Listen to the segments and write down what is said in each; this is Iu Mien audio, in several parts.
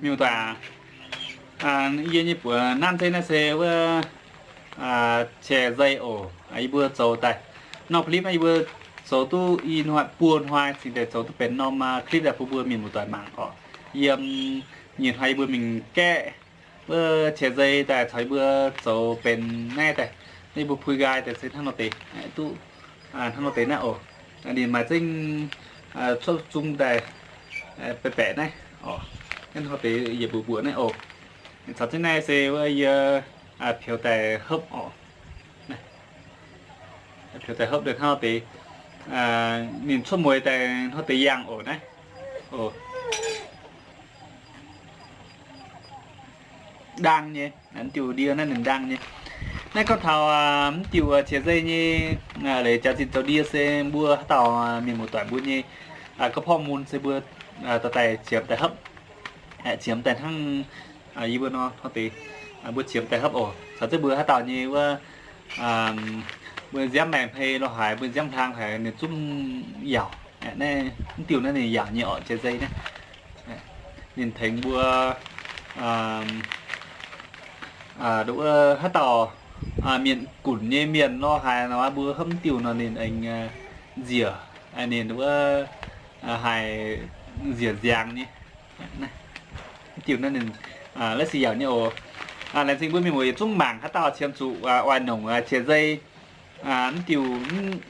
Mienh muoz-doic aac, yie nyei buoz nanv zeiv naaiv se wuov qiex zei oc. Yie mbuo zoux daaih norm clip naaiv yie mbuo zoux duqv i hnoi buo hnoi cingx daaih zoux duqv benx norm clip daaih bun mbuo mienh muoz-doic mangc oc. Yiem nyei hnoi yie mbuo mingh gaeqv wuov qiex zei daaih caux yie mbuo zoux benx naaiv daaih. Naaiv yie mbuo pui nqaai daaih se hnangv nor deix, duqv hnangv nor deix naaiv oc. Ninh maaih zengv cuotv zung daaih baeqc baeqc naaiv oc. Hnangv nor deix yietc mbuoqc mbuoqc naaiv oc. Caux jienv naaiv se wuov yie peux daaih hopv oc. Peux daaih hopv daaih hnangv nor deix. Ninh cuotv mueiz daaih hnangv nor deix yangh oc naaiv. Ndaang nyei, mv diuh ndie naaiv ninh ndaang nyei. Naaiv gorngv taux mv diuh qiex zei nyei leiz jaax zinh zoux ndie se mbuo haaix dauh mienh muoz-doic mbuo nyei gorqv-porv mun se mbuo dorh daaih qiemx daaih hopv. Qiemx daaih hnangv yie mbuo nor hnangv deix, mbuo qiemx daaih hopv oc. Caux zengv mbuo haaix dauh nyei wuov, mbuo nziaamv maengc hmei lo haaix, mbuo nziaamv hlang haic ninh zungv yaauc. Naaiv mv diuh naaiv ninh yaauc nyei oc, qiex zei naaiv. Ninh tengx mbuo wuov haaix dauh mienh gunc nyei mienh lo haaix nor, mbuo hopv mv diuh nor ninh aengx nziec, ninh wuov haih nziec nziangx nyei. Mv diuh naaiv ninh laiv se yaauc nyei oc. Laengz zingh mbuo mienh muoz yietc zungv mangc haaix dauh qiemx zuqc oix nongc qiex zei mv diuh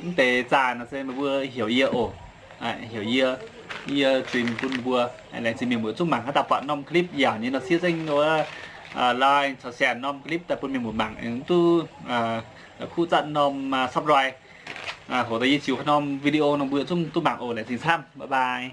mv deix zaah nor se meih mbuo heuc yie oc. Heuc yie, yie zuiz bun mbuo. Laengz zingh mienh muoz zungv mangc haaix dauh buatc norm clip yaauc nyei nor siev zengv wuov like caux share norm clip daaih bun mienh muoz mangc duqv, kuv zatv norm subscribe. Hoc daaih yie ziux haaix norm video nor mbuo zungv duqv mangc oc. Laengz zingh camv, bye bye.